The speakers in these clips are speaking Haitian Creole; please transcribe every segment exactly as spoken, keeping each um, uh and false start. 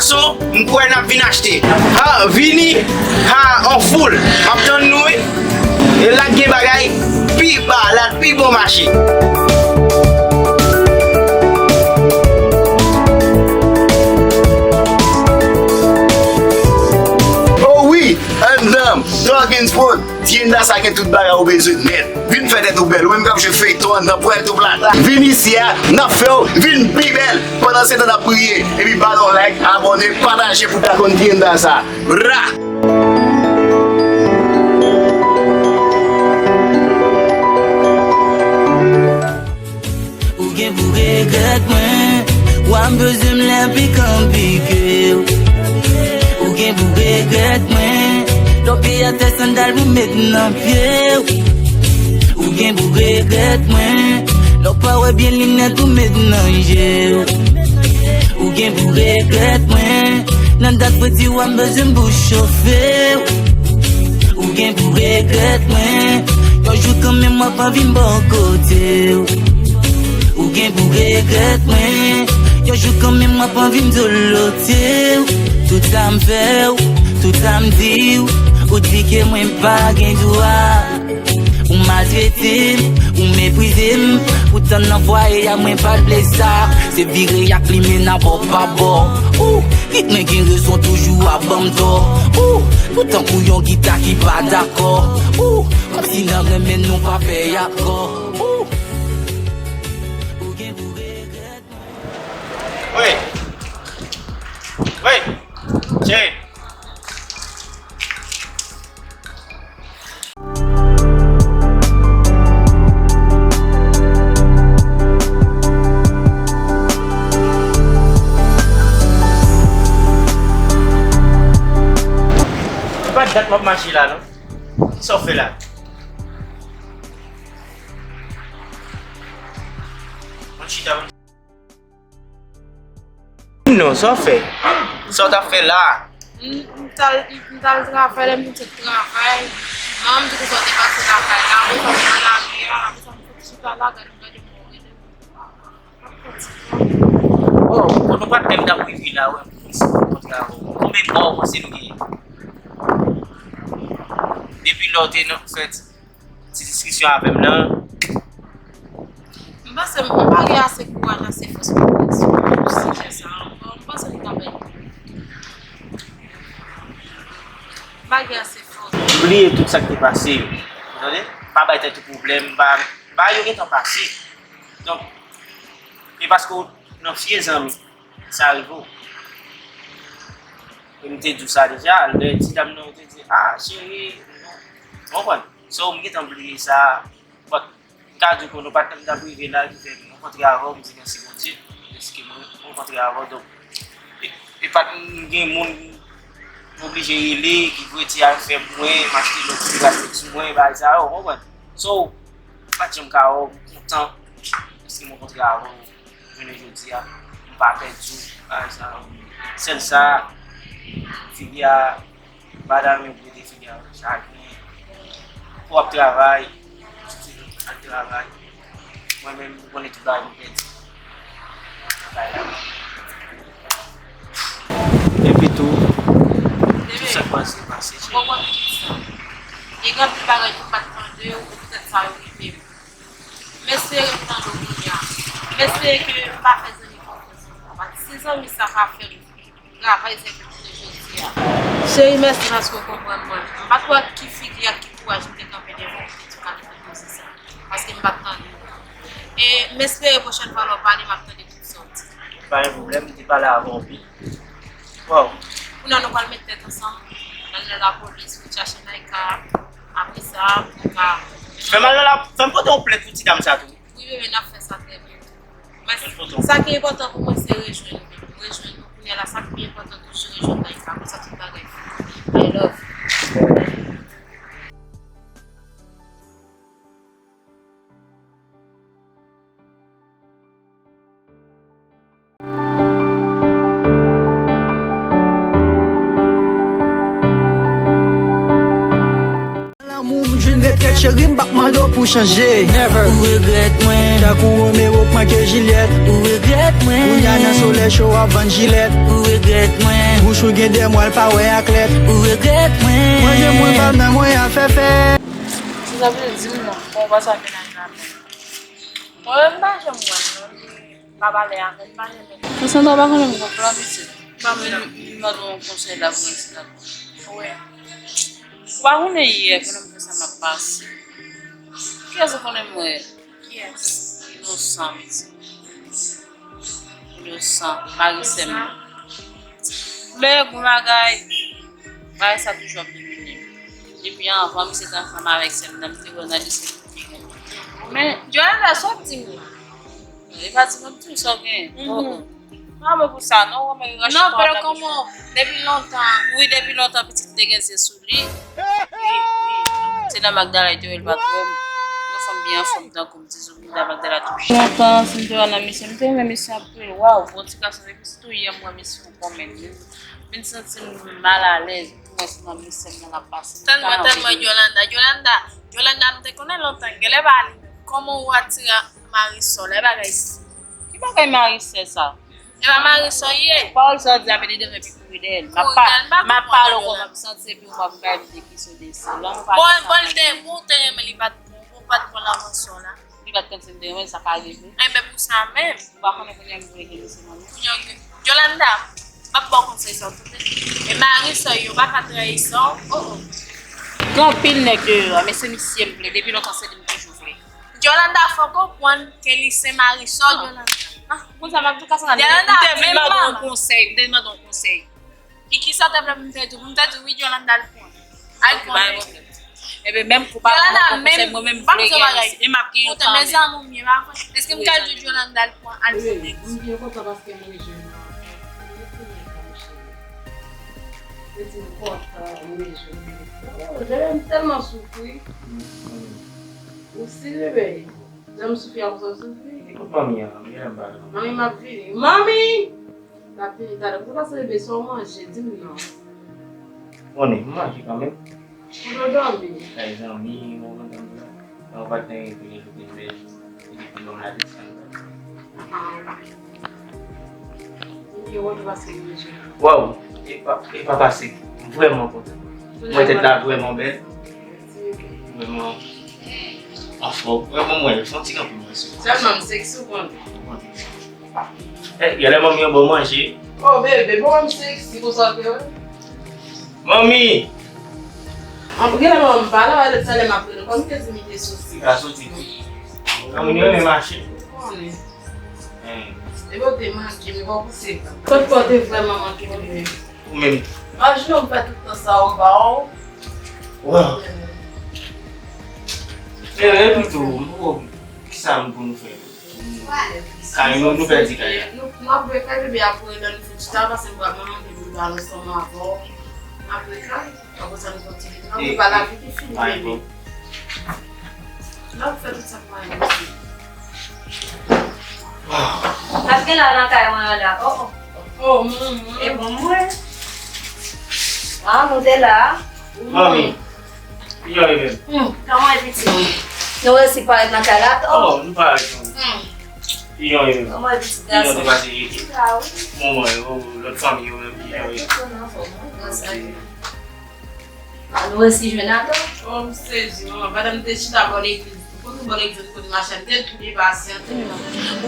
Son, m kwè n ap vin achte. Ha, vini, ha, an foul. M ap tann nou, wi. E la k gen bagay pi ba, la k pi bon mache. Oh wi, anndan Talking Spoon, Tienda sa gen tout bagay ou bezwen nèt. Vin fè tèt ou bèl, ou menm k ap jwe feyton anndan Puerto Plata. Vin isi a, n ap fè w vin pi bèl. Pandan se tan n ap priye, epi ba nou like, abòne, pataje pou ta konn Tienda sa. Bra! Ou gen pou regrèt mwen. Wa m bezwen m lè pikan pike w. Ou gen pou regrèt mwen. Lè w peye atè sandal pou met nan pye w. Ou gen pou regrèt mwen. Lè w pa wè byen linèt pou met nan je w. Ou gen pou regrèt mwen. Nan dat fredi wa m bezwen m pou chofe w. Ou gen pou regrèt mwen. Yon jou kanmenm w ap anvi m bò kote w. Ou gen pou regrèt mwen. Yon jou kanmenm w ap anvi m dolote w. Tout sa m fè w, tout sa m di w, ou di ke mwen pa gen dwa. Ou maltrete m, ou meprize m. Poutan nan fwaye a mwen pa t vle sa. Se vire ak limen nan bò pa bò. Ou, lit mwen gen rezon toujou ap ban m tò. Ou, nou tankou yon gita ki pa dakò. Ou, kòmsi nan renmen nou pa fè akò. Ou, ou gen pou regrèt. Wi. Wi. Cheri. Se pa dat m ap mache la, non. Kisa w fè la? Mwen chita, mwen. Non, sa w fè? Sa w t ap fè la? M, m t al, m t al travay, lè m fin sot travay, manman m di konsa w te pase lakay la, apre sa m pran lari a, apre sa m sot chita la, gade m gade mò wi. M ap kontinye. Oh, kote w pa t menm t ap rive la, wè, m kontre avè w. Konbyen mwa w panse nou genyen? Depi lè w te nan fè ti diskisyon avè m nan. M panse m, m pa gen ase kouraj, ase fòs pou m sou sijè sa a ankò. M panse m ta pèdi. M pa gen ase fòs. Bliye tout sa k te pase yo. Ou tande? Pa bay tèt ou pwoblèm, pa, pa yo gentan pase. Donk, e paske w nan fye zanmi, sa rive w. E m te di w sa deja, lè ti dam nan te di, "Ah, cheri, non." Ou konprann? So, m gentan bliye sa. But, m ka di w konnen w pa t nan m t ap rive la, ki fè m rankontre avè w, m di mèsi Bondye, deske m rankontre avè w. Donk, e, e pa t m gen moun m oblije rele, ki voye ti afè pou mwen, m achte lòt ti plastik sou mwen, bagay sa yo, w konprann? So, m pa t janm ka wè w, m kontan, deske m rankontre avè w, jounen jodi a, m pa pèdi w, bagay sa yo. Sèl sa, figi a, Madanm yo pou rete figi a chagren. Pou w ap travay, soti al travay. Mwen menm, m konnen tout bagay m pèdi. Bagay la. Epi tou, tout sa k pase, pase, cheri. Ou konprann tout sa. E gen anpil bagay ke m pa t tande, ou poutèt sa yo rive m. M espere m tande w kounye a. M espere ke m pa fè zanmi konfyans ankò. Paske si zanmi sa pa fè m travay sa ki tounen jodi a. Cheri, mèsi paske w konprann mwen. M pa t wè ak ki figi, ak ki kouraj m te kanpe devan w pou te di w ka kite koze sa. Paske m pa t tande w. E m espere pwochèn fwa lè w pale, m ap tande tout sa w di. Pa gen pwoblèm, m te pale avè w anpil. Wow. Kounye a nou pral met tèt ansanm, n al nan lapolis, nou chache Naïka. Apre sa, nou ka. Fè m al nan la, fè m pote yon plent pou ti dam sa tou. Wi, bebe, n ap fè sa trè byento. Mwen, sa ki enpòtan pou mwen, se rejwenn nou. Rejwenn nou. Kounye a la, sa ki pi enpòtan toujou, rejwenn Naïka. Konsa tout bagay fini. I love you. Lanmou m jwenn retrèt, cheri, m p ap mande w pou chanje. Never. Ou regrèt mwen. Tankou Romeo k manke Jilyèt. Ou regrèt mwen. Kounye a nan solèy cho w ap vann jilèt. Ou regrèt mwen. Tou gen de mwa l pa wè ak lèt. Ou regrèt mwen. Mwen gen mwen pa nan mwen a fè fè. Si sa vle di m non, bon, pa sa vin ak la menm. Mwen menm m pa janm wè l non, li pa pale avè m, pa renmen. Konsa w pa konnen m gon plan pitit. M pa vle li mande yon konsèy la pou mwen si la. Wi. Ou pa konnen yè pandan m fè sa m ap pase. Kiyès ou konnen m wè? Kiyès? Inosan pitit. Inosan, mari sè m. Lè gon bagay, bagay sa toujou ap domine m. Depi anvan misye te ansanm avèk sè m nan, m te wè nan li se li ki te gen. Men, Joel la sòti m. Li pa di mwen tou sa w gen. Mhm. Oh, oh. Pa bon pou sa, non, ou wè men rache. Non, pa pèlè kòman, depi lontan. Wi, depi lontan, pitit te gen zye sou li. Wi, wi. Se nan Magdala, li te wè l pa t wè m. Yon fanm byen anfòm tankou m, dizon, Linda Magdala tou. Lontan, si m te wè nan misye, m te renmen misye anpil. Waw, bon ti gason, depi sitou yè m wè misye, yon bon men. Vin santi m mal alèz. Mwen se nan misye m nan l ap pase. Tann mwen, tann mwen, Yolanda. Yolanda, Yolanda, m te konnen lontan. Genlè pa li menm. Kòman ou atire Marisol? E bagay si. Ki bagay Marisol sa? E pa Marisol ye. Pawòl sa w di a, men li devre pi kouri dèyè l. M ap pa, m ap pale w kòman m santi epi w ap bay m de kesyon de se. Bon, bon, li te, bon, ou te renmen li pa t, bon, ou pa t pran lavanson la. Li pa t konn si m te renmen l, sa ka rive. Enben, pou sa menm. Ou pa konnen kounye a m voye gen misye nan men. Kounye a, Yolanda, m ap ba w konsèy sa w tande. E Marisol yo pa ka trayi sa w. Oh, oh. Gen anpil nèg deyò a, men se misye m vle. Depi lontan se li m toujou vle. Yolanda, fò w konprann ke li se Marisol, Yolanda. Ah, konsa m ap tou kase nan Yolanda, m te vin mande w konsèy, m te vin mande w konsèy. E kisa w te vle pou m te di w? Pou m te di w wi, Yolanda al pran. Al pran nèg. Ebyen, menm kou pa pran konsèy, mwen menm m vle gen yon, e m ap gen yon kanmenm. Mezanmi, m ye pa vre. Èske m ka di w Yolanda al pran, al pran nèg? Wi, m byen kontan paske m rejwenn ou. Mèsi, mèsi, cheri. Se ti m kontan, m rejwenn ou. Oh, Joel, m tèlman soufri. Ou si bebe. Jan m soufri a, ou soufri. Ekout manmi an, m genlè m pa janm. Manmi, m ap vini. Manmi! L ap vini talè. Pou pase bebe, sa w manje? Di m non. Konnen, m manje kanmenm. Kote w dòmi? Kay zanmi, mwen kontan m la. Nan yon patnè ki vin kote m, men li vin ban m la desann. Ah. M byen kontan paske m manje. Waw, e pa, e pa pase. M vrèman kontan. Mwen tèt la vrèman bèl. Vrèman anfòm. Vrèman mwen, fè yon ti kanpe mwen sou. Sèlman m seksi, ou konnen. Ou konnen. Eh, genlè manmi an ba w manje. Oh, bebe, bon, m seksi konsa ke, wi. Manmi! An, genlè manman m pa la, wè lòt sa lè m ap rele, kòm m te di m te soti. Li ka soti tou. Manmi, nou renmen mache. Ou konnen. Hein. E bon, te manke, men bon, pou se. Kot kote vrèman manke, bebe. Ou menm. Imajine w fè tout tan sa w ba w. Waw. E, e pito, m poko, kisa m pou nou fè? Kay nou, nou pèdi kay la. Nou, m ap wè kay bebe apre lè nou fin chita, paske m pral manman bebe ba nou ansanm avè w. M ap wè kay, apre sa nou kontinye. N ap wè pa lavi ki fini bebe. N ap fè tout sa k mare osi. Sa k gen la nan kay mwen an la? Oh, oh. Oh, manman. E bon mwen. Ah, nou te la. Manmi. Kijan w ye menm? Hmm, kòman e pitit? Nou resi parèt nan kay la, oh. Oh, nou parèt, manmi. Hmm. Kijan w ye menm? Kòman e pitit gason? Kijan w te pase? Manman yo, lòt fanmi yo menm, kijan w ye? Tout moun anfòm, wi. Grasye. Nou resi jwenn atò. Oh, m sezi, manman. Pandan m te chita bò legliz, kote bò legliz, kote machin, m te tou depase, m te...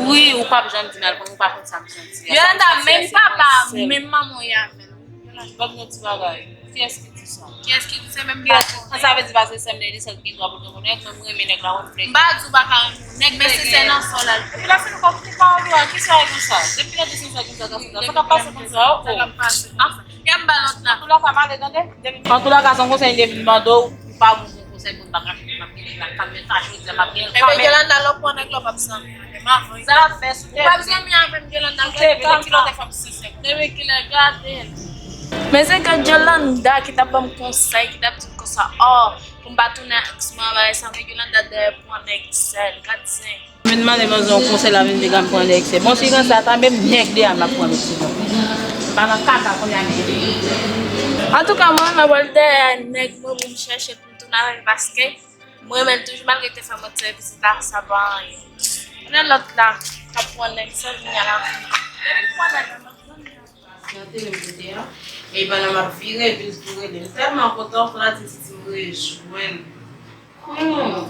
Wi, ou p ap janm di m al, ou pa konn sa m santi a. Yolanda, menm papa, menm manman w ye avè l. Ban m yon ti bagay. Kiyès ki di sa? Kiyès ki di se menm papa? Sa vle di paske sè m nan, li sèl ki gen dwa pou l gen nèg, mwen m renmen nèg la, ou vle. M pa di w pa ka renmen nèg, men se sè nan sa w la. Epi lè fini kòm ou pa anvi a, kisa e konsa? Depi lè de se sa konsa, sa k ap pase konsa, oh, oh. Sa k ap pase konsa. Kè m ba lòt la. Antoulaka, m ale tande. Antoulaka, se yon konsèy m te vin mande w, ou pa moun bon konsèy pou m pa kache, m ap gen nèg la kanmenm, sa jodi a, m ap gen l kanmenm. Ebyen, Yolanda, lè w pran nèg la, w p ap zanmi avè m avre. Sa l ap fè sou tèt ou? Ou p ap zanmi avè m, Yolanda, gade kaka. Kilè fè m sisè. Depi kilè, gade. Men se gad Yolanda ki t ap ban m konsèy, ki t ap di m konsa, oh, pou m pa tounen ak sou mwen bagay sa, men Yolanda dèyè pran nèg sèl, gad zen. Vin mande manzè yon konsèy, la vin di ka m pran nèg sè. Bon, si konsa, ta menm nèg li a m ap pran, mèt sinon. M pa nan kaka kounye a, men. Antouka, mwen, mwen pral dèyè nèg mwen pou m chèche pou m tounen avè l, paske mwen renmen l toujou, malgre l te fè m yon ti vizit la, sa pa anyen. Kounye a lòt la, k ap pran nèg sèl, kounye a l ap vini. Depi l pran nèg la, m ap pran nèg la. Nan tele m kote a. E pandan m ap vire, epi l tou rele. M tèlman kontan, fò la di Titi m rejwenn. Hmm.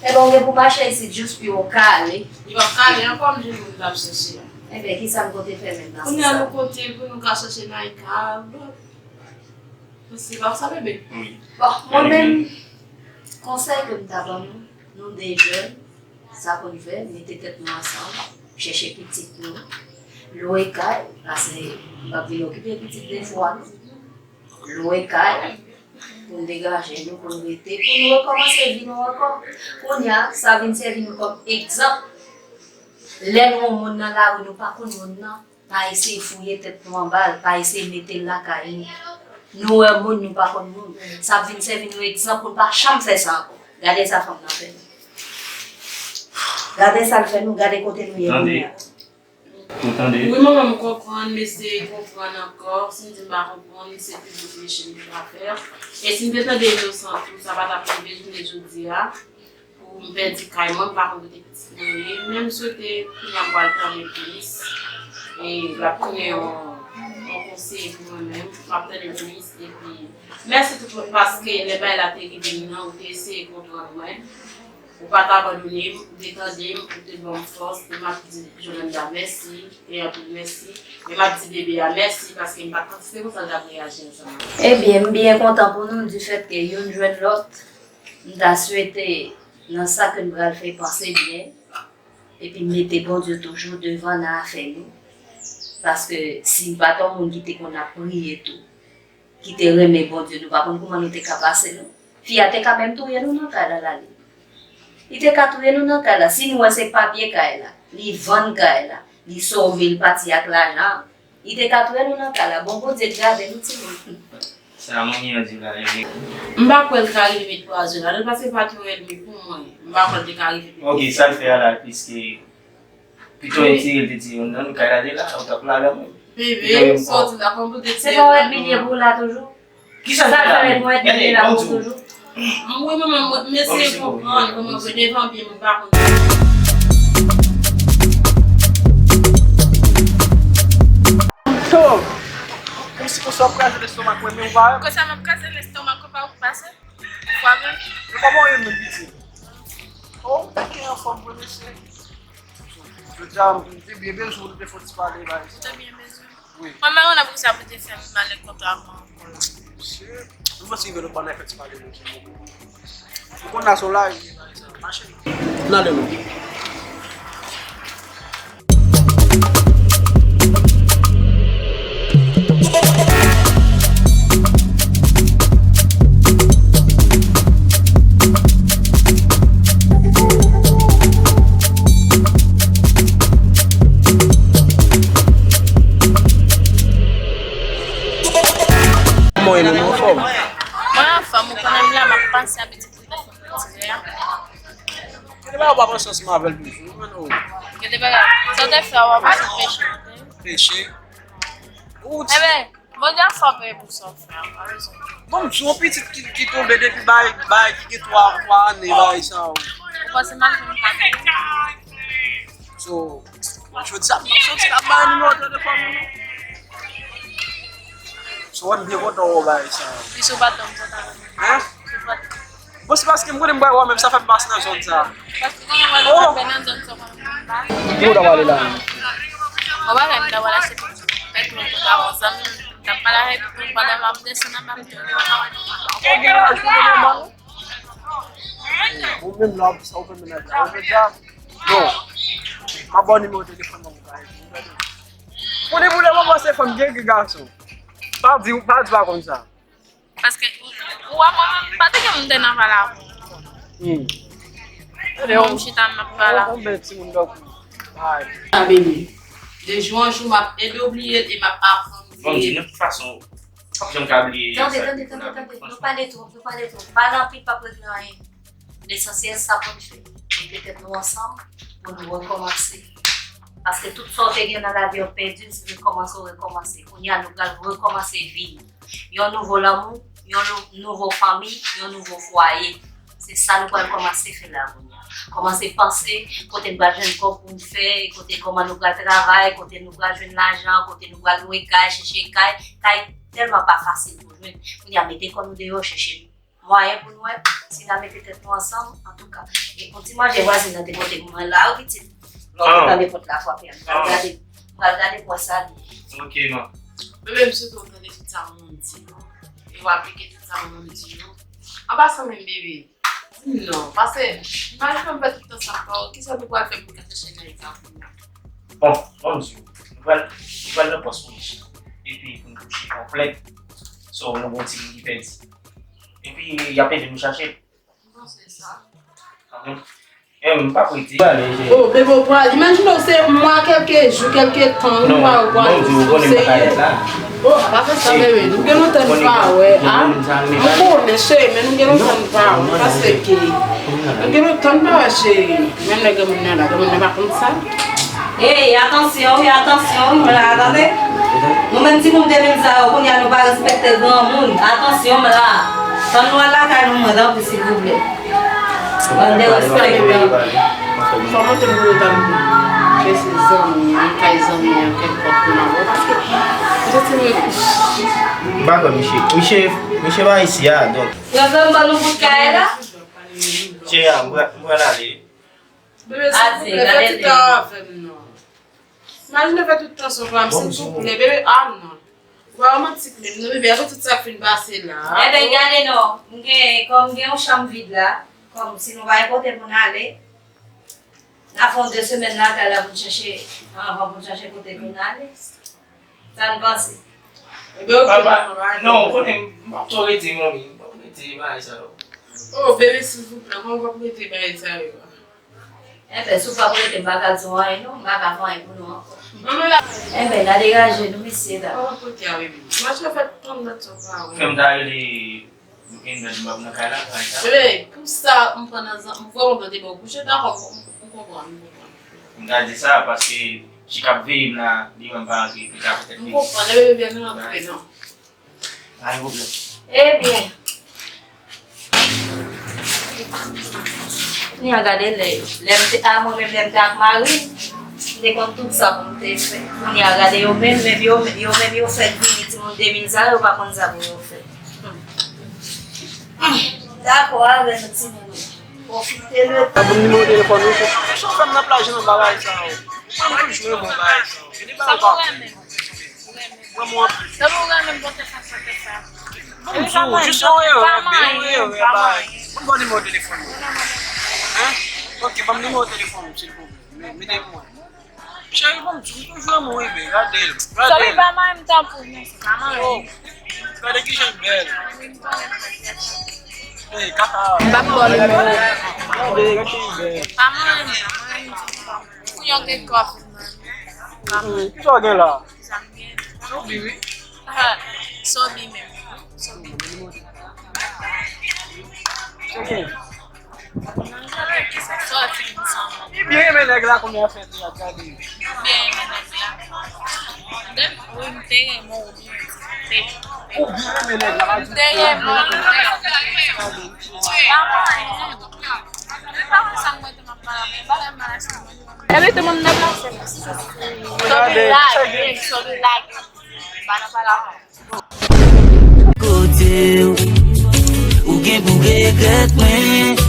Ebyen, ou gen pou mache isit jis pou yo kale. Li p ap kale ankò, m jwenn moun l ap chèche a. Ebyen, kisa m konte fè menm nan sans sa? Kounye a nou konte pou nou ka chèche Naïka. Paske pa sa, bebe. Wi. Bon, mwen menm, konsèy ke m ta ban nou, nou de jèn, sa pou n fè, mete tèt nou ansanm, chèche pitit nou, lwe kay, paske m p ap vin okipe pitit de fwa, non. Lwe kay, pou n degaje nou, pou n rete, pou nou rekòmanse vi nou ankò. Kounye a, sa vin sèvi nou kòm egzanp. Lè nou wè yon moun nan lari, nou pa konn moun nan, pa eseye fouye tèt nou anba l, pa eseye mete l lakay nou. Nou wè moun, nou pa konn moun. Sa ap vin sèvi nou egzanp pou n pa janm fè sa ankò. Gade sa fanm nan fè nou. Gade sa l fè nou, gade kote nou ye kounye a. Ou tande? Wi, manman, m konprann, m eseye konprann ankò. Si m di m pa konprann, se piblik mesye m te ka fè. E si m te tande inosan tou, sa pa t ap rive jounen jodi a. Pou m pèdi kay mwen, m pa konn kote pitit mwen ye. Men m swete kounye a m pral tanmen plis. E l ap tounen yon, yon konseye pou mwen menm. M ap tanmen plis. Epi, mèsi tout moun paske lè bagay la te rive m nan, ou te eseye konprann mwen. Ou pa t abandone m, ou te tande m, ou te ban m fòs, e m ap di Jolanda mèsi, e anpil mèsi, e m ap di bebe a mèsi, paske m pa t panse se konsa l t ap reyaji ansanm avè m. Ebyen, m byen kontan pou nou, difèt ke youn jwenn lòt. M ta swete nan sa ke n pral fè, panse byen, epi mete Bondye toujou devan nan afè nou. Paske si n pa t yon moun ki te konn ap priye tou, ki te renmen Bondye, nou pa konn kouman nou te ka pase, non. Fi a te ka menm touye nou nan kay la, Lali. Li te ka touye nou nan kay la. Si nou wè se papye kay la, li vann kay la, li sove, li pati ak lajan, li te ka touye nou nan kay la. Bon, Bondye t gade nou, timoun. Sa manmi an di la, e vre. M pa kwè l ka rive met pwazon ladan l, paske l pa t yon ènmi pou mwen. M pa kwè l te ka rive met. Ok, sa l fè a la, piske Pito yon tire l te tire youn nan nou kay la de la, ou t ap la la menm. Bebe, sa w di la, kòm pou te tire. Se pa w ènmi l ye pou w la toujou? Kisa l fè la menm? Gade, ban m di w. Wi, manman, mwen, m eseye konprann kòman vre devan byen, mwen pa konn. To, kòmsi konsa w ap kraze lestomak mwen, men ou pa wè. Konsa m ap kraze lestomak ou pa ou pase? Ou pa menm? Ou pa bon yon moun piti. Oh, ou te gen anfòm vre, mesye. Jodi a, m te byen bezwen w, nou te fè yon ti pale, bay. Ou te byen bezwen? Wi. Mwen menm, mwen ap sa pou te fè m pale kontre avè w ankò la. Mesye, nou fè ti rive lòt bò, n a fè ti pale, nou ti. Ou konn la, se w la, mache. N ale, non. Kòman w ye menm, ou anfòm? Mwen anfòm, ou konnen m la, m ap pase abitid pou telefòn ti frè a. Gen de bagay ou pa panse ansanm avè l toujou, ou menm, oh. Gen de bagay. Sa w te fè a, w ap pase peche. Peche? Ou di. Enben, Bondye ap frape pou sa w fè a, pa bezwen. Bon, m di yon pitit ki, ki tonbe depi bay, bay ki gen twa, twa ane, bay sa, oh. Ou panse m ap jwenn kado? So, jodi a, m ap soti la, m bay nimewo telefòn ou, non. So, wè m byen kontan wè w bay sa. Pi sou baton m kontan. Hein? Sou baton. Bon, se paske m konnen m pral wè w menm, sa fè m pase nan zòn sa. Paske konnen w wè m ap nan zòn sa, w konnen m pa. Ki kote w ap pale la? Ou pa wè m ta pral achte pètròl pou ta wè zanmi m. M t ap pale avèk ou pandan m ap desann anba m te wè. Ou gen laj pou mwen nòmal. Ou menm la, sa ou fè mennaj la. Ou fè sa. Non. M ap ba w nimewo telefòn nan pou w ka rele m. Pou li pou le moman se fanm gen gen gason. Pa di, pa di pa konn sa. Paske ou, ou wè mwen menm, pa te gen moun te nan pale avè w. Hmm. Mwen m chita m ap pale avè w. Yon bèl timoun tankou. Ay. A bebe. De jou an jou, m ap ede w bliye l e m ap aprann bliye l. Bon, di nan tout fason, w p ap janm ka bliye sa. Tande, tande, tande, tande. Nou pale twòp, nou pale twòp. Pale anpil p ap regle anyen. Lesansyèl, sa pou n fè. Mete tèt nou ansanm pou nou rekòmanse. Paske tout sa w te gen nan lavi w pèdi l, se rekòmanse w rekòmanse. Kounye a, nou pral rekòmanse vi nou. Yon nouvo lanmou, yon nou-, nouvo fanmi, yon nouvo fwaye. Se sa nou pral kòmanse fè la kounye a. Kòmanse panse kote n pral jwenn kòb pou n fè, kote kòman nou pral travay, kote nou pral jwenn lajan, kote nou pral lwe kay, chèche kay. Kay tèlman pa fasil pou jwenn. Kounye a mete kò nou deyò, chèche mwayen pou n wè si n a mete tèt nou ansanm, antouka. E yon ti manje vwazin nan te pote pou mwen la wi pitit. Lè w te tande pòt la frape a, m pral gade, m pral gade pou wè sa li ye. Ok non. Bebe, m swete w tande tout sa manman m di yo. E w aplike tout sa manman m di yo. An pasan menm, bebe, di m non, paske m pa janm fè tout tan sa pa w, kisa nou pral fè pou n ka chèche kay sa kounye a? Bon, ban m di w, nou pral, nou pral nan pòs polis la. Epi pou n kouche konplè. So, nou gon timoun ki pèdi. Epi y ap ede nou chache l. M panse sa. Kanmenm. Em, m p ap rete. Oh, bebe, w pral. Imajine w se mwa, kèlke jou, kèlke tan, nou pa wè w pral. Oh, pa fè sa, bebe. Nou gen lontan n pa wè a. M konnen, cheri, men nou gen lontan n pa wè. Paske nou gen lontan n pa wè, cheri. Menm lè granmoun nan la, granmoun nan pa konn sa. Ey, atansyon wi, atansyon wi, mwen la, tande. Nou menm timoun de mil sa yo, kounye a nou pa respekte granmoun. Atansyon, m la. Tann nou al lakay nou, mwen, tanpri, silvouplè. Bann derespektan. Fò monte m pou yo tann ke se zanmi an, kay zanmi an, kèlkòt pou n al wè, paske m santi m... M pa kwè misye. Misye, misye pa isi a, donk. Yo fè m ban nou bout kay la. Cheri a, m pral, m pral ale. Bebe, silvouplè, fè ti tan avè m non. Imajine fè tout tan sa pou m, silvouplè, bebe. Ah non. Ou pa romantik menm non, bebe, apre tout sa k fin pase la. Enben, gade non, m gen, kòm gen yon chanm vid la, kòm si nou pa gen kote pou n ale, n a fè yon de semèn lakay la pou n chèche, anvan pou n chèche kote pou n ale. Sa n panse? Enben, ok, non, ou konnen, m p ap twò rete, manmi, m p ap rete bagay sa yo. Oh, bebe, silvouplè, kòman w p ap rete bagay sa yo a? Enben, si w p ap rete, m pa ka di w anyen non, m pa ka fè anyen pou nou ankò. Enben, n a degaje nou, mesye dam. Fè m ta rele Enben, m p ap nan kay la, kay sa. Bebe, pou sa, m pran nan zan, m vrèman pran te bò kouche, dakò, m, m konprann, m konprann. M ta di sa, paske fi k ap veye m la, li wè m pa antre, li ka fè tèt li. M konprann, bebe, byen, nou antre, non. Pa gen pwoblèm. Ebyen. Kounye a gade lè yo. Lè m te, a mwen menm, lè m te ak mari m, m te konn tout sa pou m te fè. Kounye a gade yo menm, menm yo, yo menm yo fèk vini, timoun de mil sa yo, yo pa konn sa pou yo fè. Hmm. Dakò avè nou, timoun. Pwofite letan. Ban m nimewo telefòn ou. Chofè m nan plaj nan bagay sa yo. Mwen m toujou renmen bagay sa yo. Sa pou renmen. Mwen, mwen. Sa pou renmen pote sa, sa, sa. Bon, m di w, jis yon erè, bebe, yon erè, bay. Ban m ba w nimewo telefòn ou. Hein? Ok, ban m nimewo telefòn ou, silvouplè. Mete pou mwen. Cheri, ban m di w, m toujou renmen w, bebe. Gade l. Gade l. Sorry, pa mwen, m tanpri, mèsi. Pa mwen. Oh. Gade kijan l bèl. Ey, kaka. M p ap ba w nimewo. Gade, gade kijan l bèl. Pa mwen, pa mwen. Pou yon gen kòf. Pa mwen. Kisa w gen la? Sa m gen. Sobi, wi. Ah, Sobi menm. Sobi. Se ki? Sòti ansanm. Li byen renmen nèg la, kounye a fè teyat, gade. Byen renmen nèg la. Wi, m te renmen w byen. Ou byen renmen nèg la, pa di m te renmen w. Pa mwen. Mwen pa konn sa m mete m ap pale, men bagay m pa la sou mwen. Epi tou moun nan pase. Sobi lage, Sobi lage. M pa nan pale avè w. Kote w, ou gen pou regrèt mwen.